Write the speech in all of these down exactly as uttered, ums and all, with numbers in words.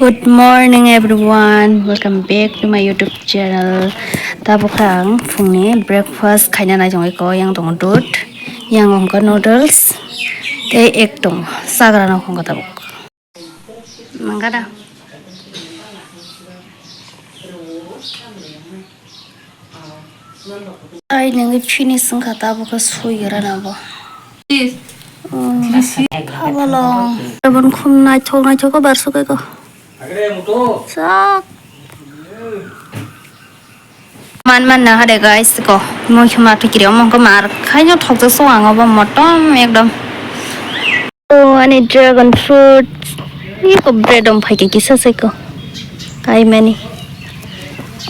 Good morning everyone, welcome back to my YouTube channel. Tabuk ang phungni breakfast khaina nai tongwi ko, yang tongo dud, yang ongkha noodles, tei egg tongo, chagra no ongkha tabuk. Mangada. Ai nangwi finish wngkha tabuk khe sui gra nabo. Habalo. Tabun khum naithok naithok khe barsuk khe ko. Sak. Man man na hade guys ko. Mo khuma thikri omo ko mar khaino thokjak so ang obo motom ekdom. O ani dragon fruit. Iko bread om phaikhe kisa se ko. Kaimani.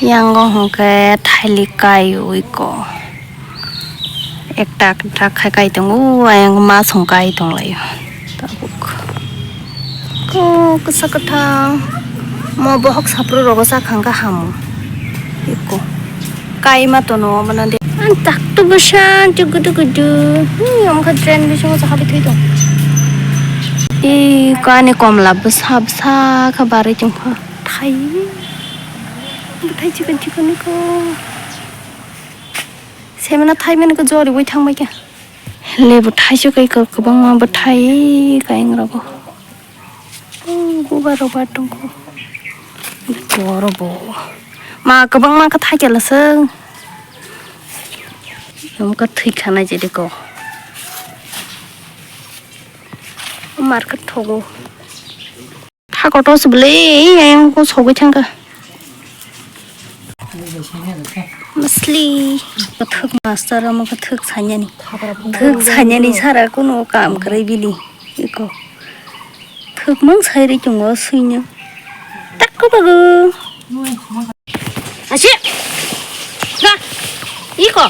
Yango hwnkhe thailik kaiwi ko. Ekta ekta khai kai tongo, o ayang masong kai tonglaio. Tabuk. Ko kisa kwthang. Mo bohok sapru rogo sakhang kha hamu. Iko. Kaima tono obono de. Ang tak to bwsa, tugu tugu du. Hmm, omo kha drain bisingo sa habwi thwi tong. E, kani komla bwsa bwsa kha barwi tong kha. Thai. Bwthai chikon chikon ni ko. Semana thai mani ko jori bai thang bai kha. Lebu thai chukwi ko kwbangma bwthai kaingrogo. Oh, bubar rok bar tongkho. Boro bo. Ma kwbangma khe thaikhe laswk. Omo khe thwi khanai jedi ko. Market thogo. Tha kotor se bwle, ayang ko sogwi thangkha. Masli. Thwk master omo khe thwk sanyani. Thwk sanyani sara kuno kam kwrwi bini. Iko. Thwkmung sai ri chungo suino. Takko bago. Asi. Ga. Iko.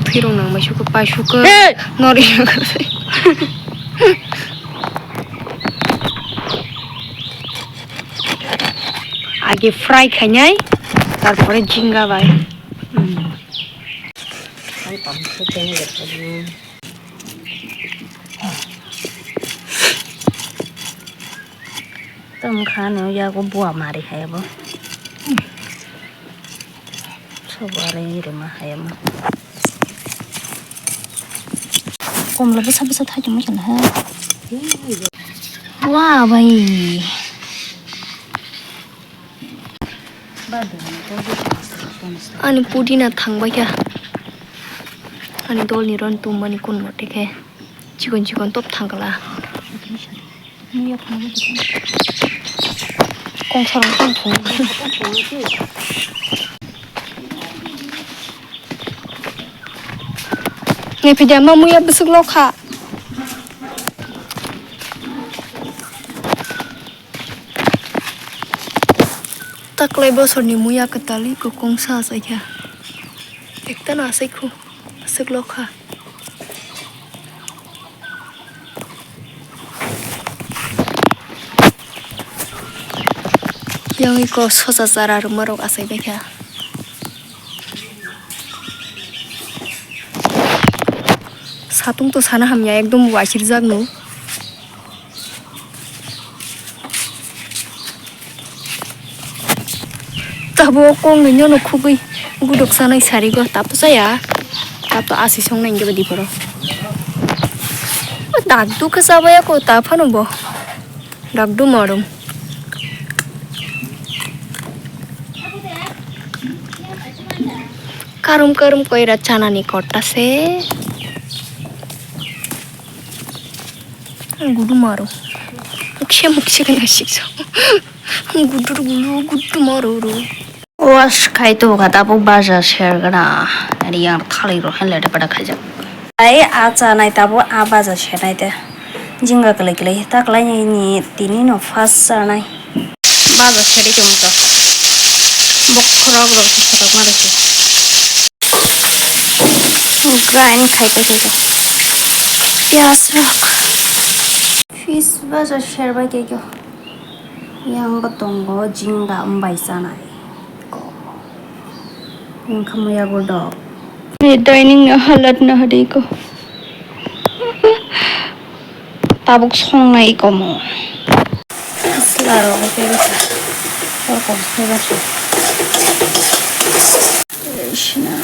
Thwirok nang bai sukha, pai sukha. Hey! Nori sukha. Age fry khainai, tarpore jinga bai. Hmm. Tamo khani yago bua mari hai bo. Sobo are rima hai mo. Komla bwsa bwsa thai tongma sana ha. Wa bai. Ani pudina thangbaikha. Ani dolni ron tummani kun mote khe chikon chikon top thangkla. Kongsarong tong thung. Nge pide ma muya bwswk lokha. Taklai bosorni muya kwtal iko kongsa achaikha. Ektano achaikhu, aswk lokha. Yang iko sosa chara rwma rok achaibaikha. Satung to sana hamya, ekdom waisirjak no. Tabo kong ni nono khugui guduk sanai sarigo, tapo chaya, tapo asi song nai gebe diporo. Dak dukha chabaya ko ta phano bo. Dak dumarum. Karum karum koira chanani kotta se. Gudu maro. Mukse mukse kena sikso. Gudur gulu gudu maro ro. Wash khai tubu kha tabuk baja ser gana. Ari yang thalai ro hen lede pada khaijak. Ai a chanai tabuk a baja sernai te. Jinga kwlai kwlai ta kwlai ni tini no first chanai. Baja seri tong to. Bokhorok rok bokhorok ma rok. Grind khai khai khai. Piyaj rok. Fish baja serbai khe kyo. Yang bo tongo jinga umbai chanai. Ko. Yang khamaya go dog. Ni dining no halat na hari ko. Tabuk songnai komo. Sla rok khe basa. Kor kor khe basa. Krishna.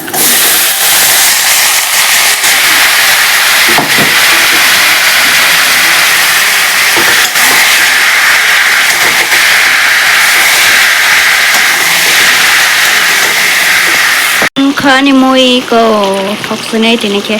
Khani moi ko thok sinai tini khe.